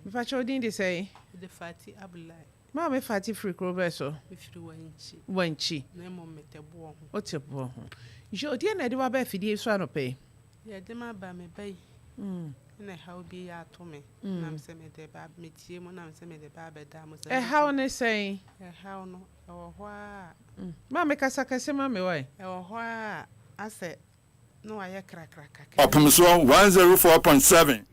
Mepakyɛ wo din de sɛn? Mede Fati Abdullahi. Maame Fati firi kuro bɛn so? Mefiri Wankyi. Wankyi. Na mmom mete boɔ ho. Wote boɔ ho. Yo, deɛ na ɛde wo aba afidie yi so anɔpa yi? Deɛ ɛde me aba, me ba yi na ɛhaw bi ato me na mesɛ mede ba, metie mu na mesɛ mede ba abɛda mo sɛ. Ɛhaw ne sɛn? Ɛhaw no, ɛwɔ hɔ ara. Maame kasa kɛse ma me wae. Ɛwɔ hɔ ara asɛ na wayɛ krakra kakra. Ɔpemsoɔ 104.7.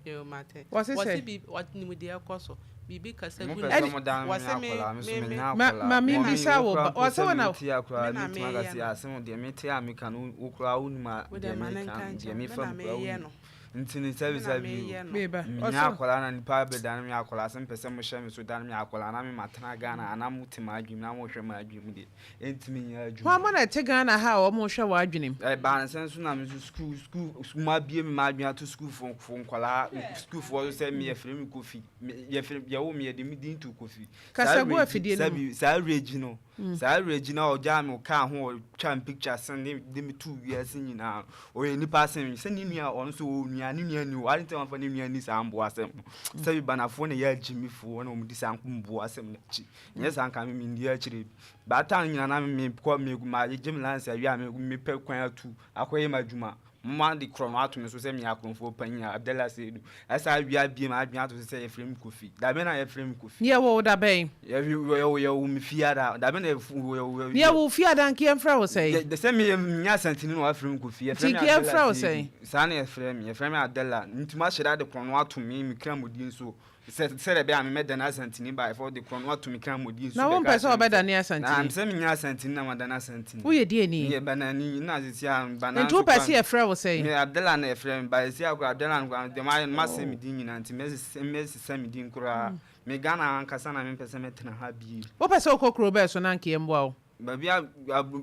Yoo mate. Wɔse Wɔse sɛ. biribi wɔnim deɛ ɛkɔ so. Biribi kasa Mo gu pɛ ne sɛ so. mo dan me Wɔse me akwadaa me so me me me nya Ma akwadaa ma mɔmi menbisa wo wo koraa ba mpo wɔse sɛ wo na. me te akwadaa Me na me tumi meyɛ aka sɛ no. asɛm deɛ me te a me ka no wo koraa wo nim a Wo deɛ deɛ ma me ne ka nka deɛ nkyerɛ me me fa na mu koraa wo meyɛ nim no. nti ne Me sɛbi na sɛbi o meyɛ no. Me ba me ɔse nya wo. akwadaa na nipa bɛ dan me akwadaa sɛ mpɛ sɛ mo hyɛ me so dan me akwadaa na me ma tena Ghana anaa mo te m'adwene mu na mo hwɛ m'adwene mu deɛ ɛntumi nyɛ adwuma. Hwan mo na ɛte Ghana ha a wɔn rehwɛ w'adwenem? Ɛbaa no sɛ nso na me nso sukuu sukuu mabue me m'adwene ato sukuufoɔ fo nkwadaa sukuufoɔ so sɛ me yɛfrɛ me Kofi me yɛfrɛ yɛwo me yɛde me din to Kofi. Kasa Saa gu Reggie afidie no mu. sɛbi saa Reggie no saa Reggie no a ɔgyaa me kaa ho ɔtwa me picture sen de de me too wiase nyinaa no ɔyɛ nipa sen me sɛ ne nua ɔno nso ɔwɔ nua ne nua ni hɔ adi nti na wamfa ne nua ni saa mboa asɛm no sɛbi banafoɔ na ɛyɛ agyimifoɔ na wɔn di saa mboa asɛm no akyi nyɛ saa nka me mendi akyire bi. Baatan nyina na me kɔ me ma gye me license awie a me me pɛ kwan atu akɔ yɛ m'adwuma. Mo ma de korɔ no ato me so sɛ meyɛ akorɔmfoɔ panyin a Abdallah Seidu. Ɛsa awie abie m'adwene ato so sɛ yɛfrɛ me Kofi. Dabɛn na yɛfrɛ me Kofi? Yɛwoo wo dabɛn? Yɛwoo me Fiada. Dabɛn na yɛwoo Yɛwoo wo Fiada nka yɛmfrɛ wo sɛn? Sɛ meyɛ menyɛ Asanteni na wɔafrɛ me Kofi. Yɛfrɛ Nti me nka yɛmfrɛ Abdallah wo Seidu. sɛn? Saa na yɛfrɛ me. Yɛfrɛ me Abdallah. Nti moahyɛ da de korɔ no ato me me kramodie so. Sɛ sɛdeɛ ɛbɛyɛ a memmɛdane Asanteni ba, ɛfɔ de korɔ no ato me kramodie so Na bɛka wompɛ sɛ akyerɛ me sɛ, wɔbɛdane na Asanteni? sɛ menyɛ Asanteni na madane Asanteni. Woyɛ deɛni? Meyɛ Banani, na seesei a Bana Nti nso wopɛ koraa sɛ yɛfrɛ wo sɛn? Me Abdallah na yɛfrɛ me, but seesei a koraa Abdallah no koraa deɛ mayɛ no masɛe me din nyinaa nti mɛsesa mɛsesa me din koraa. Me Ghana ankasa na mempɛ sɛ mɛtena ha bio. Wopɛ sɛ wokɔ kuro bɛn so na anka yɛmmoa wo? Baabi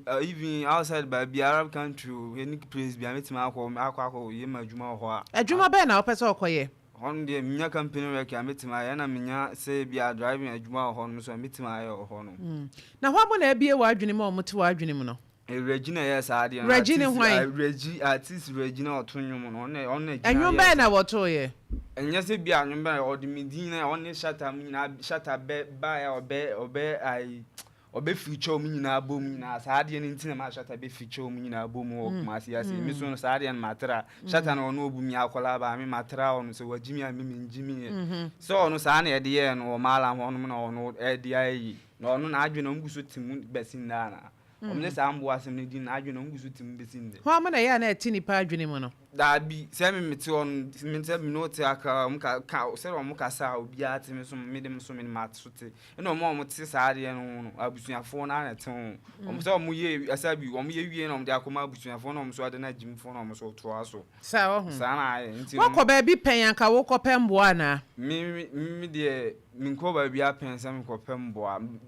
a even outside baabi Arab country o, any place bi a mɛtumi akɔ akɔ akɔ yɛ m'adwuma wɔ hɔ a. Adwuma bɛn na wopɛ sɛ wokɔyɛ? Hɔ no deɛ menya company work a mɛtumi ayɛ ɛna menya sɛ ebi a driving adwuma wɔ hɔ nom nso a mɛtumi ayɛ wɔ hɔ nom. Na hwan mo na abue w'adwene mu a wɔte w'adwene mu no? Reggie na ɛyɛɛ saa adeɛ no. Reggie ne Artist hwan? Reggie artist Reggie na ɔto nnwom no ɔno na ɔno na gyina Nnwom yɛɛ bɛn saa. na wɔtoeɛ? Ɛnyɛ sɛ bi a nnwom bɛn ɔde me din na ɔne Shatta mu nyinaa Shatta bɛ baeɛ a ɔbɛ ɔbɛ ayi Ɔbɛ feature ɔmo nyinaa bom nyinaa saa adeɛ no nti na ma Shatta bɛ feature ɔmo nyinaa bom wɔ Kumasi ase me so no saa adeɛ no matra Shatta no ɔno ɔbu me akwadaa baa me matra ɔno sɛ wagyi me a me mengyi me yɛ sɛ ɔno saa na ɛde yɛɛ no wɔ Mallam hɔ nom na ɔno ɛde ayɛ yi na ɔno n'adwene ɔmo gu so te mu bɛsi nnɛ anaa ɔmo de saa mboa asɛm no di n'adwene ɔmo gu so te mu bɛsi nnɛ. Hwan mo na ɛyɛ a na ɛte nipa adwene mu no? Daabi, sɛ me mete hɔ no, me sɛ me ne wo te Accra, wɔn ka ka sɛdeɛ wɔn kasa a obiara te me so me de me so me ma so te. Ɛna wɔn a wɔte saa adeɛ no ho no, abusuafoɔ no ara na ɛte ho. Wɔn sɛ wɔn yɛ ɛsɛ bi wɔn yɛ wie na wɔn de akɔma abusuafoɔ na wɔn nso ade no agyimfoɔ na wɔn nso toa so. Saa wɔ ho. Saa na ayɛ nti no. Woakɔ baabi pɛn anka wokɔpɛ mmoa anaa? Me me me deɛ menkɔ baabi apɛn sɛ mekɔpɛ mmoa.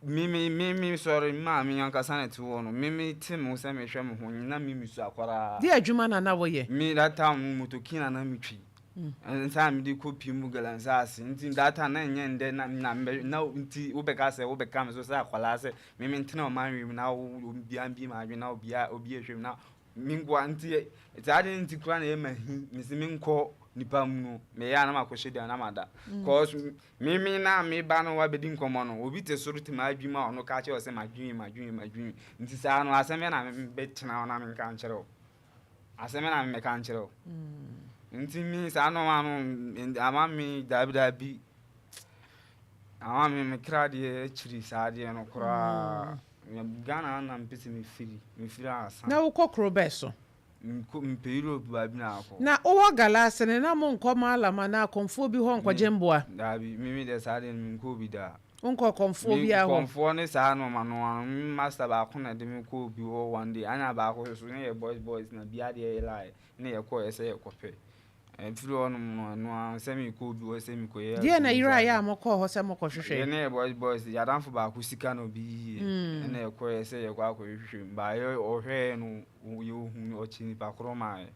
Me me me me sɔre me maame ankasa na ɛte hɔ no me me te me ho sɛ mehwɛ me ho na me mesua koraa. Deɛ adwuma na na woyɛ? Me that time no motokin na na me twi nsa a mede kɔ pii mu galamsey ase nti that time na ɛnyɛ ndɛ na na mbɛ na nti wobɛka sɛ wobɛka me so sɛ akwadaa sɛ me me ntena ɔman wei mu na obiara mbie m'adwene na obiara obi ehwɛ mu na me nkoa nti saa ade no nti koraa na ɛyɛ ma hi mesi me nkɔ nipa mu no meyɛ a na makɔhyɛ dan na mada cause Me me na me ba no wabɛdi nkɔmmɔ no, obi te soro te m'adwene mu a ɔno ka kyerɛ wo sɛ madwene madwene madwene. Nti saa no asɛm bɛn na mebɛtena hɔ na menka nkyerɛ wo? Asɛm bɛn na memmɛka nkyerɛ wo? Nti me saa nnoɔma no ama me daabi daabi. Ama me me kra deɛ akyiri saa adeɛ no koraa. Ghana na mepɛ sɛ mefiri, mefiri ansa. Na wokɔ kuro bɛn so? Mekɔ mepɛ Europe baabi na akɔ. Na wowɔ Galaase no, na monkɔ Maalam anaa akɔmfoɔ bi hɔ nkɔgye mmoa? Daabi, me me deɛ saa deɛ no menkɔɔ bi da. Wonkɔɔ kɔmfoɔ Me biara hɔ? kɔmfoɔ ne saa nnoɔma no ano, me master baako na ɛde me kɔɔ bi hɔ one day, ɛna baako nso so na yɛ boys boys na bi adeɛ yeraeɛ na yɛkɔeɛ sɛ yɛkɔpɛ. Ɛfiri hɔ nom no, ɛno ara sɛ mekɔ obi hɔ sɛ mekɔyɛ Deɛn na adwuma yeraeɛ saa a mokɔɔ hɔ sɛ mokɔhwehwɛ? Yɛne yɛ boys boys, yɛn adamfo baako sika na obi yiiɛ, ɛna yɛkɔeɛ sɛ yɛkɔ akɔhwehwɛ mu, but ɔhwɛeɛ no yɛ ohu no ɔkye nipa korɔ maa yɛ.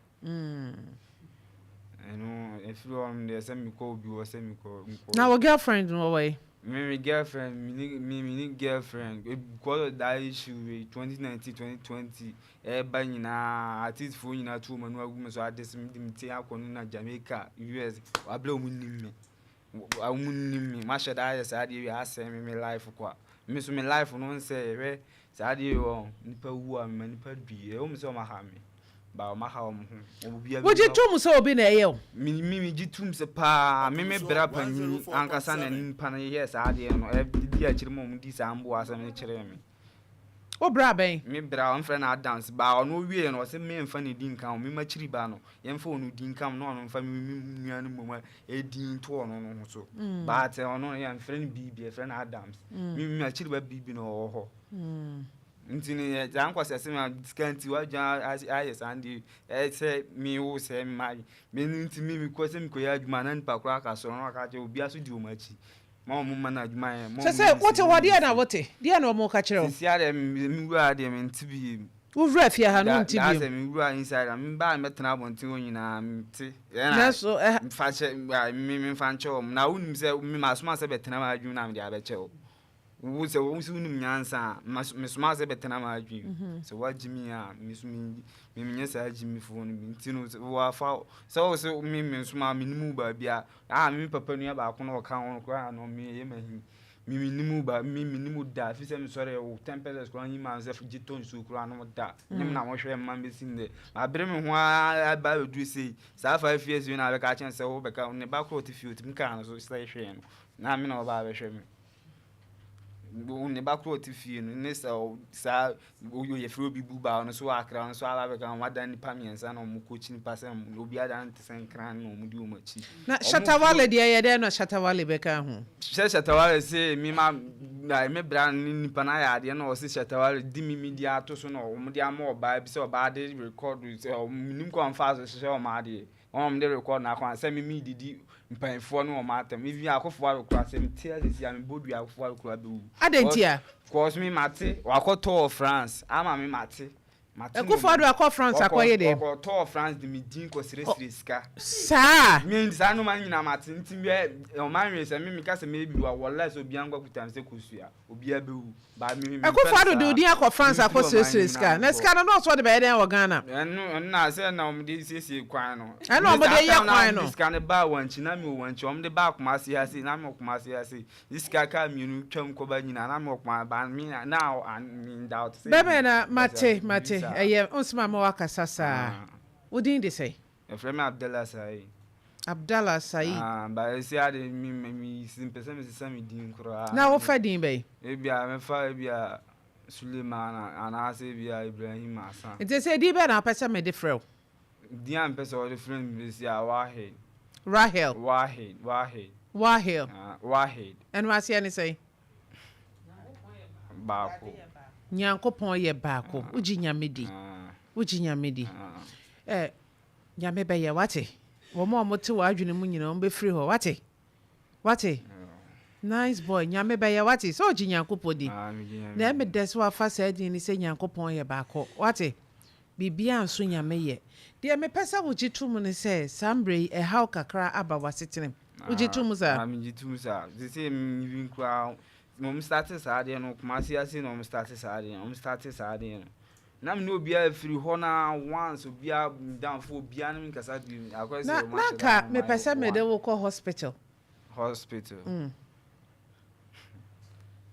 Ɛno ɛfiri hɔ nom deɛ sɛ mekɔ obi hɔ sɛ mekɔ mekɔ. Na wo girlfriend no ɔwɔ he? Me me girlfriend me ni me me ni girlfriend because of that issue wei 2019 2020 ɛɛba nyinaa artist foɔ nyinaa tu wɔn anu agu me so ade so me de me ti akɔ no na Jamaica US wabla wɔn nim me wɔn nim me mahyɛ da ayɛ saa adeɛ wei asɛe me me life kwa me so me life no nsɛ hwɛ saa adeɛ wei wɔ nipa wu a mema nipa dui ɛwɔ mu sɛ wɔn aha me. Ba wɔn aha wɔn ho. Obiara Wogye tom sɛ obi na ɛyɛ wo? Me me megye tom sɛ paa me me bra panyin ankasa na nipa no yɛɛ saa adeɛ no ɛdi akyire ma wɔn di saa mboa asɛm no kyerɛɛ me. Wo bra bɛn? Me bra wɔn frɛ no Adams ba ɔno ɔwieɛ no ɔsɛ me nfa ne din nka ho me makyiri ba no yɛn fa ɔno din nka ho na ɔno nfa me me nua no mmom edin nto ɔno no ho so but ɔno yɛn frɛ no Bibi yɛfrɛ no Adams me me makyiri ba Bibi na ɔwɔ hɔ. Nti no yɛ saa nkɔsɛsɛm a sika nti wadwa ayɛ saa ndeɛ ɛsɛ me wo sɛ ma me no nti me mekɔ sɛ mekɔyɛ adwuma na nipa koraa ka sɔrɔ na waka kyerɛ obi aso di wɔn akyi ma wɔn ma no adwuma yɛ sɛ sɛ wote hɔ deɛ na wote deɛ na wɔn ka kyerɛ wo sisi adeɛ me wura adeɛ me nte bi wo wura fie ha no nte bi sɛ me wura inside a me ba mɛtena abɔnten hɔ nyinaa me te nanso ɛha fa kyɛ me me mfa nkyɛ wɔn na wonim sɛ me ma soma sɛ bɛtena m'adwuma na mede abɛkyɛ wo Wo sɛ wo nso wonim nyansa a, mesoma wo sɛ bɛtena m'adwene mu. Mhm. Sɛ woagye me a, me nso menyɛ saa gyimifoɔ no bi. Nti no, wɔafa sɛ wo sɛ me me nsoma menim wo baabi a, a me papa nua baako na ɔka ho no koraa no meyɛ mahi. Me menim wo ba me menim wo da fi sɛ mesɔre wo ten pesos koraa nyi maa sɛ gye tɔ nsuo koraa nom da. Nyɛ me na mohwɛ mma mbɛsi nnɛ. Mabere me ho ara aba abɛduru sei. Saa 5 years wei na abɛka akyerɛ sɛ wobɛka ne ba korɔ ɔte fie ɔtumi kaa no so sɛ hwee no. Na me na ɔba abɛhwɛ me. Ne ba koro a ɔte fie no ne sɛ saa yɛfrɛ obi bu baa ɔno nso wɔ akra ɔno nso aba abɛka wɔn adan nipa mmiɛnsa na wɔn kɔ kyi nipa sɛ obi adan te sɛ nkran na wɔn di wɔn akyi. Na Shatta Wale deɛ yɛ dɛn na Shatta Wale bɛka ho? Sɛ Shatta Wale se me ma me bra ne nipa no ayɛ adeɛ na ɔse Shatta Wale di me me di ato so na wɔn de ama ɔbaa bi sɛ ɔbaa de record sɛ wɔn nim kwan fa so hyehyɛ wɔn adeɛ. Wɔn de rekɔ no akwan sɛ me medidi mpanyinfoɔ ne wɔn atɛm. Even Akufo Addo koraa sɛ mete ase si a mebɔ dua Akufo Addo koraa bɛwu. Adɛn ntia? Cause me mate wakɔtɔ wɔ France ama me mate. Mate Akufo Addo akɔ France akɔyɛ dɛn? Ɔkɔtɔ wɔ France de me din kɔsrɛsrɛ sika. Saa? Me saa nnoɔma no nyinaa mate nti ɔman wei sɛ me meka sɛ maybe wa wɔlai sɛ obiara nkɔ kuta me sɛ kosua. Obiara bɛwu. But me me Akufo mpɛ no Addo de saa. odin akɔ France Memfiri akɔ ɔman srɛsrɛ no mu sika. na Na menkɔ. sika no na ɔsɛ ɔde bɛyɛ dɛn wɔ Ghana? Ɛno ɛno na sɛ na wɔn de siesie kwan no. Ɛna Me wɔn de saa yɛ time na kwan wɔn no. de sika no baa Wankyi na me wɔ Wankyi wɔn de baa Kumasi ha sei na me wɔ Kumasi ha sei. Ne sika kaa mmienu twam kɔba nyinaa na me wɔ Kumasi ba me na me doubt sɛ Bɛmɛ na ebi mate biribi mate saa. ɛyɛ nsɛm a ma wakasa saa. Ah. Wo din de sɛn? Yɛfrɛ me Abdallah Saeed. Abdallah Saeed. Ah, ba esi ade mi mi mi mpɛ sɛ mesesa me din koraa. Na wofa din bɛn? Ebia mɛfa ebia Suleiman anaasɛ ebia Ibrahim Asa. Nti sɛ din bɛn na wopɛ sɛ mede frɛ wo? Din a mepɛ sɛ wɔde frɛ me besi a Wahid. Rahel. Wahid, Wahid. Wahil. Ah, Wahid. Ɛno aseɛ ne sɛn? Baako. Nyankopɔn yɛ baako. Wogye Nyame di. Wogye Nyame di. Eh, Nyame bɛyɛ, wate? Wɔn a wɔte w'adwene mu nyinaa, wɔbɛfiri hɔ, wate? Wate? Nice boy, Nyame bɛyɛ, wate? Sɛ wogye Nyankopɔn di. Na ɛme dɛ sɛ wafa saa din no sɛ Nyankopɔn yɛ baako, wate? Biribiara nso Nyame yɛ. Deɛ mepɛ sɛ wogye to mu ne sɛ, saa mmerɛ yi, ɛhaw kakra aba w'asetena mu. Wogye to mu saa? Ah, megye to mu saa. Seesei me koraa, wɔn starte saa adeɛ no, Kumasi ase na wɔn starte saa adeɛ no, wɔn starte saa adeɛ no. Na me ne obiara firi hɔ na once obiara damfo obiara ne me nkasa bio. Akɔyɛ sɛ Na wɔn na ahyɛ da nka na wɔn mepɛ ayɛ sɛ mede one. wo kɔ hospital. Hospital.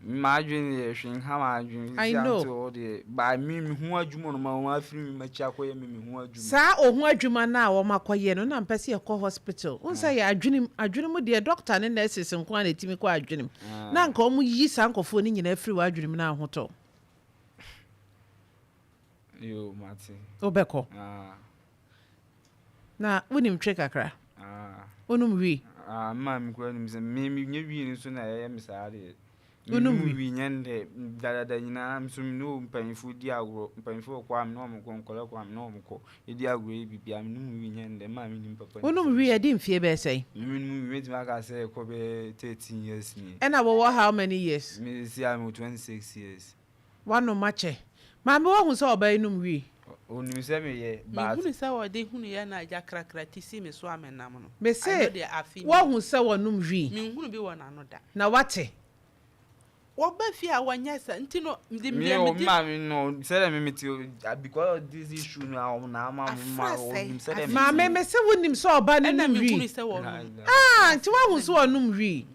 M'adwene yɛ hwee nha m'adwene. I Sisi know. ante hɔ deɛ ba me me ho adwuma no ma wɔn afiri me m'akyi akɔyɛ me me ho adwuma. Saa oho adwuma no a wɔn akɔyɛ no na mpɛ sɛ yɛkɔ hospital. Wohu sɛ yɛ adwenem adwene mu deɛ doctor ne nurses nko ara na ɛtumi kɔ adwenem. Na nka wɔn yi saa nkurɔfoɔ no nyinaa firi w'adwenem na ahotɔ. Yoo mate. Wobɛkɔ. Ah. Na wonim twe kakra? Ah. Wonom wii? Ah, mma me kura nim sɛ me me nye wii no so na ɛyɛ me saa deɛ. Wonom wii? Wii nyɛ ndɛ dadada nyinaa nso me ne mpanyinfoɔ di agorɔ mpanyinfoɔ kɔ a me ne wɔn kɔ nkɔla kɔ a me ne wɔn kɔ edi agorɔ yɛ biribiara me nom wii nyɛ ndɛ mma me nim papa. Wonom wii ɛdi mfie bɛyɛ sɛn? Me nom wii mɛtumi aka sɛ ɛkɔ bɛyɛ 13 years nie. Ɛna wɔwɔ how many years? Me si a me wɔ 26 years. W'anom akyɛ. Maame wahu sɛ ɔbaa yi nom wii? Onim sɛ meyɛ but. Mehunu sɛ wɔde hunuiɛ na agya krakra ti si me so a menam no. Mese Ɛno deɛ afe nie. woahu sɛ wɔnom wii. Menhunu bi wɔ n'ano da. Na woate. Wɔba fie a wɔnyɛ saa nti no mede Me deɛ o mede. maame no sɛdeɛ me mete o because of this issue no a wɔn na ama mo ma Afra sɛe onim sɛdeɛ afe mete. Maame mese wonim sɛ ɔba no Ɛna nom mehunu wii. sɛ wɔnom. Ah nti woahu sɛ wɔnom wii.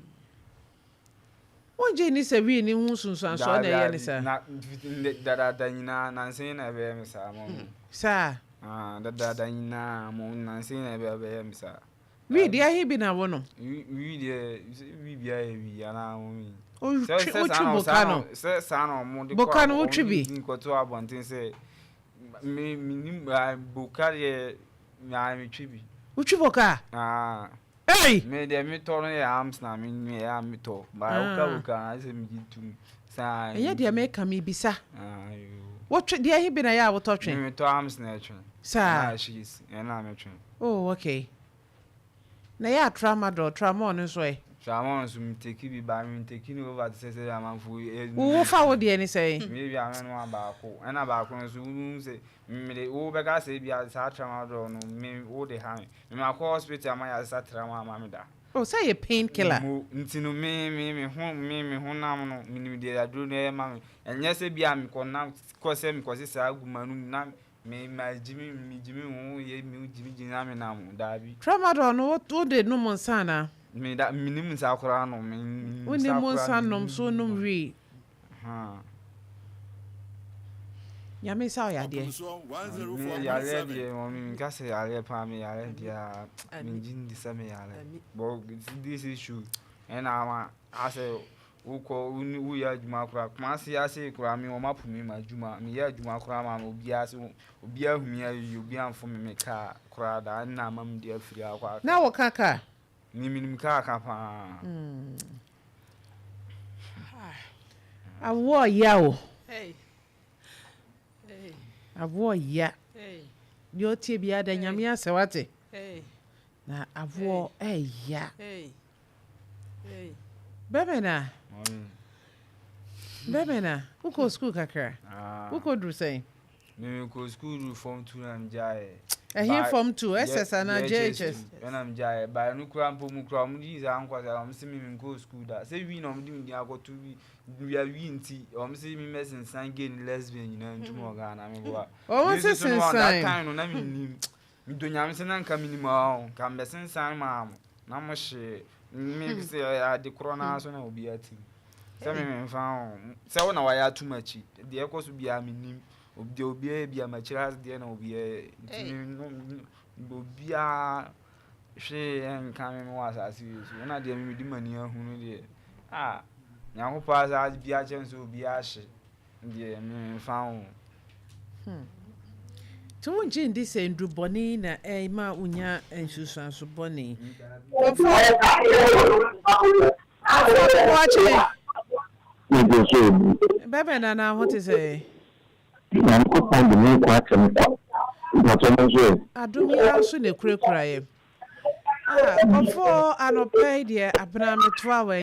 Wongye nni sɛ wii no ho nsunsuansoɔ na Daabi ɛyɛ ne daabi saa? na mfiti dadaada nyinaa nansa yi na ɛbɛyɛ me saa mɔmi. Saa? Ah dadaada nyinaa mo nansa yi na ɛbɛyɛ me saa. Wii deɛ ɛhe bi na wonom? Wii deɛ wii biara yɛ wii anaa mɔmi. Wotwe wotwe boka no? Sɛ saa na ɔmo de kɔ Boka no wotwe bi? ɔmo de kɔto abɔnten sɛ me me nim boka deɛ metwe bi. Wotwe boka? Ah. Ei! Me deɛ me tɔ no yɛ arms na me me yɛ a me tɔ. Ba woka Ah. woka na sɛ me gye tum. Saa. Ɛnyɛ deɛ meka mebisa. Ah yoo. Wotwe deɛ he bi na yɛ a wotɔ twe? Me me tɔ arms na ɛtwe. Saa. Ɛna sheets ɛna me twe. Oh okay. Na yɛ a tramadol, tramol no nso ɛ? Tramol nso me take bi ba me take no over te sɛ sɛ amanfo. Wo wo fa wo deɛ ne sɛn? Me bi a me noa baako ɛna baako no nso wo sɛ me de wo bɛka sɛ bi a saa tramadol no me wo de ha me. Me ma kɔ hospital ama yɛ asa tramol ama me da. Oh sɛ yɛ pain killer. Mo nti no me me me ho me me ho nam no me nim deɛ aduro no ɛyɛ ma me. Ɛnyɛ sɛ bi a me kɔ nam kɔ sɛ me kɔ sesa agu m'anum na me ma gyimi me gyimi ho yɛ me gyimi gyimi na me nam daabi. Tramadol no wo wo de nom nsa anaa? Me da me nim nsa koraa nom me nim Wo nsa nim koraa nsa nom so nom wii. Haa. Nyame nsa wo yadeɛ. Me yareɛ deɛ mɔmi me nka sɛ yareɛ paa me yareɛ deɛ a me gye ndi sɛ me yare but this issue ɛna ama asɛ wokɔ woyɛ adwuma koraa Kumasi ase koraa me wɔn apo me ma adwuma meyɛ adwuma koraa ma obiara sɛ obiara hu me ayi obiara mfo me me kaa koraa da ɛna ama me de afiri akɔ aka. Na wo ka kaa? Me menim kaa ka paa. Awoɔ ya o. Awoɔ ya. Deɛ ɔtie biara da Nyame ase wate. Na awoɔ ɛya. Bɛmɛna. Bɛmɛna. Wokɔ sukuu kakra? Wokɔ duru sɛn? Me me kɔ school duru form 2 na me gyaeɛ. Ɛhe form 2? SS anaa JHS? Ɛna me gyaeɛ. Ba ɛno kura mpo mu kura wɔn di saa nkwasa wɔn se me me nkɔ school da. Sɛ wi na wɔn de me din akɔto wi wia wi nti wɔn se me mɛ sensan gay ne lesbian nyinaa ntum wɔ Ghana me boa. Wɔn se sensan. That time no na me nim. Me do nyame se na nka me nim ɔɔ nka mbɛ sensan maa mo na mo hye me se ade korɔ naa so na obi atim. Sɛ me me mfa ho sɛ wo na wayɛ atum akyi deɛ ɛkɔ so biara me nim. Deɛ obiara yɛ biara m'akyiri ha deɛ na obiara yɛ nti me no obiara hwee nka me wɔ asase wei so ɛna deɛ mede m'ani ahunu deɛ a Nyankopɔn asa bi akyɛ me sɛ obiara hye deɛ me mfa ho. Nti wongye ndi sɛ nnurubɔne na ɛma wonya nsunsuanso bɔne? Ɔfo Bɛbɛ na na ho te sɛ. Nyankopɔn de me nkwa akyɛ me kwa. Mpakyɛ mo nso ɛ? Adom yi ara nso na ekurakura yɛ. Ah, kɔfoɔ anɔpa yi deɛ abena metoa wɔ.